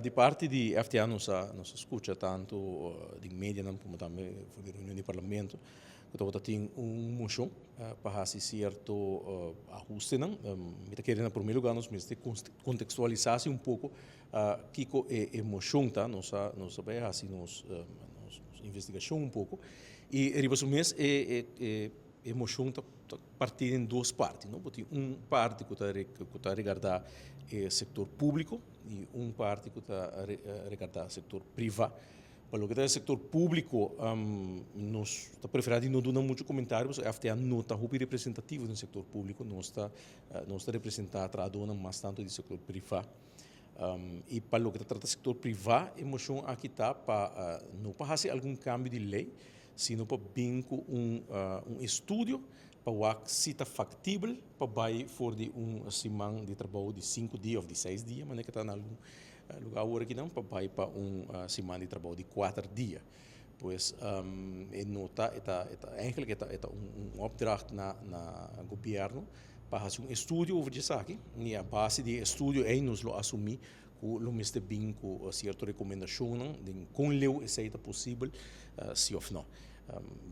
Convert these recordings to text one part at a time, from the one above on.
Di parti di FTA nos a scucha tanto di medianan como tambe for di reunion di Parlamento cu tabata tin un mocion pa haci cierto ahustenan. Mi ta kere na primer lugar nos mester contextualisa si un poco kico e mocion ta. Nos a bay haci nos investigacion un poco y riba su mes e mocion ta parti den dos parti, no? Bo tin un parti cu ta regarda e sector publico y un parti cu ta regarda sector priva. Pa loke ta e sector publico, nos ta prefera di no duna mucho comentario, pasobra FTA no ta hopi representativo den sector publico, nos ta representa trahadornan mas tanto di sector priva. Y pa loke ta trata sector priva, e mocion aki ta pa no pa haci algun cambio di ley, sino pa bin cu un estudio pa wak si ta factibel pa bay for di un siman di trabou di 5 dia of di 6 dia, manera cu ta na algun lugar awor aki nan, pa bay pa un siman di trabou di 4 dia. Pues e nota e ta eigenlijk e ta un opdracht na gobierno pa haci un estudio over di esaki y a base di estudio ey nos lo asumi cu lo mester bin cu cierto recomendacionnan di con leu esey ta posibel, si of no.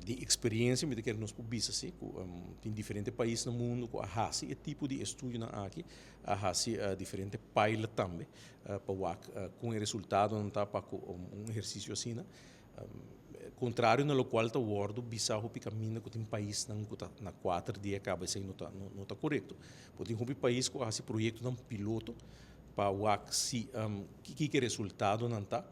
Di experiencia mi ta kere nos por bisa si cu tin diferente pais na mundo cu a haci e tipo di estudionan aki, a haci diferente pilot tambe pa wak con e resultadonan ta pa cu un ehercicio asina. Contrario na locual ta wordo bisa hopi caminda cu tin paisnan cu ta na 4 dia caba, esey no ta corecto. Bo tin hopi pais cu a haci proyectonan piloto pa wak si ki resultadonan ta.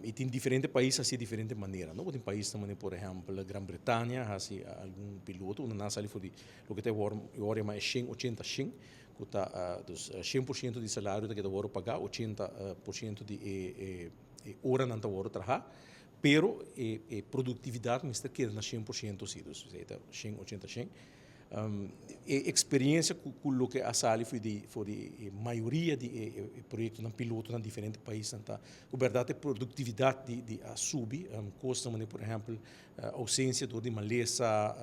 Y tin diferente pais haci diferente manera, no? Bo tin paisnan manera, por ehempel, Gran Bretania haci algun piloto unda nan a sali for di loke ta awor yama e 100 80 100, cu ta dus 100% di salario ta keda wordo paga, 80% di e oranan ta wordo traha, pero e productividad mester keda na 100% si, dus esey ta 100 80 100. E experiencia cu loke a sali for di mayoria di e proyectonan piloto na diferente paisnan ta cu berdad e productividad di a subi, cosnan manera, por ehempel, ausencia door di malesa,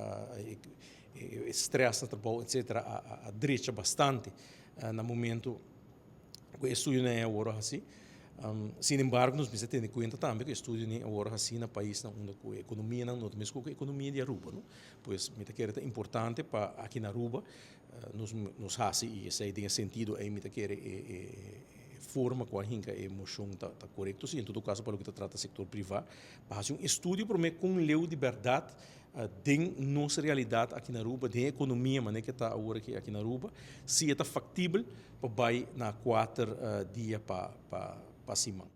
stress na trabou, etc., a drecha bastante na momento cu e estudionan a wordo haci. Sin embargo, nos mester tene cuenta tambe cu e estudionan a wordo haci na paisnan unda cu e economianan no ta mescos cu e economia di Aruba, no? Pues mi ta kere ta importante pa aki na Aruba nos haci y esey den e sentido ey mi ta kere e forma cu a hinca e mocion ta corecto si, en todo caso pa loke ta trata sector priva, pa haci un estudio prome con leu di berdad den nos realidad aki na Aruba, den economia manera cu ta awor aki na Aruba, si e ta factibel pa bay na 4 dia pa siman.